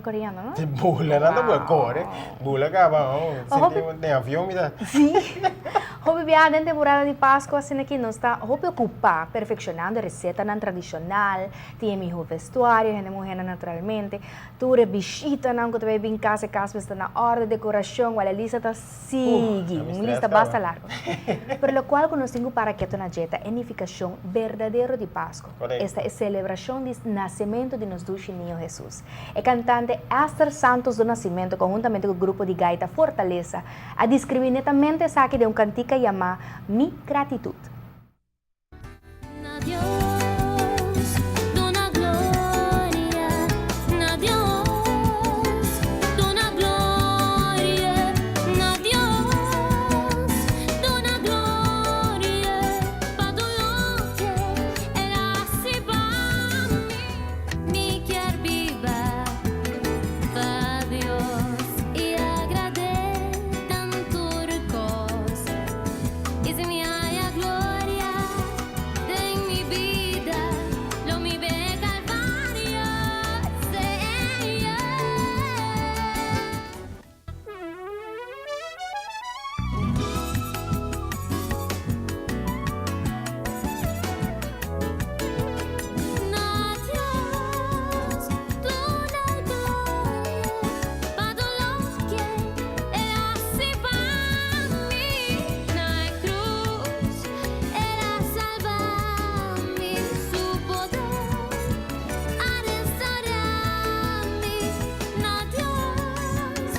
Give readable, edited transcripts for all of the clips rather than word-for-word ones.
ta koriendo, no? Di bula nan ta bula, kore, bula kaba, oh, sinti den avion mi ta. Sí. Hopi biaha den temporada di Pasku asina aki nos ta hopi okupá perfekshonando e resetanan tradishonal, tin e mihó vestuario, hende muhénan naturalmente, tur e bishitanan ku ta bai bin kas, e kas mester na òrde, dekorashon, wèl e lista ta sigui, un lista basta largu. Pero lokual ku nos tin ku para ketu na dje ta e nifikashon berdadero di Pasku, esta e selebrashon di nasementu di nos dushi Niño Hesus. E kantante Esther Santos do Nascimento konhuntamente ku grupo di gaita Fortaleza a deskribí netamente esaki den un kantika yamá Mi Gratitud. Na Dios duna gloria, na Dios duna gloria, na Dios duna gloria, pa tur loke El a hasi pa mi. Mi kier biba pa Dios i agrad'é den tur kos. I si mi haya gloria den mi bida, lo mi be Calvario, Señor. Na Dios duna gloria pa tur loke El a hasi pa mi. Na e cruz El a salba mi, su poder a restaura mi. Na Dios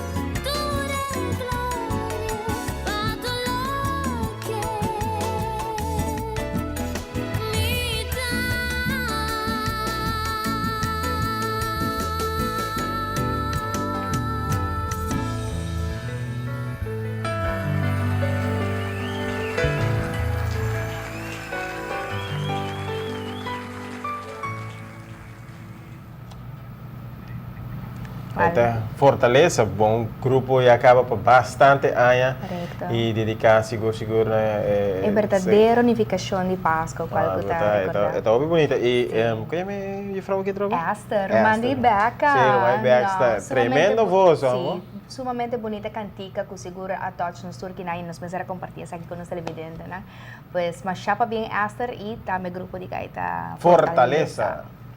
duna gloria pa tur loke mi ta. Esta Fortaleza, bon grupo ya caba pa bastante aña y dedica sigur sigur na e berdadero nificacion di Pasco cual cu ta recorda. E ta hopi bunita y cu yama e juffrouw aki atrobe? Esther, ruman di Becca. Si, ruman di Becca, tremendo voz amo. Si, sumamente bunita cantica cu sigur a touch nos tur kinan y nos mester a comparti esaki cu nos televidentenan. Pues masha pabien Esther y tambe grupo di Gaita Fortaleza.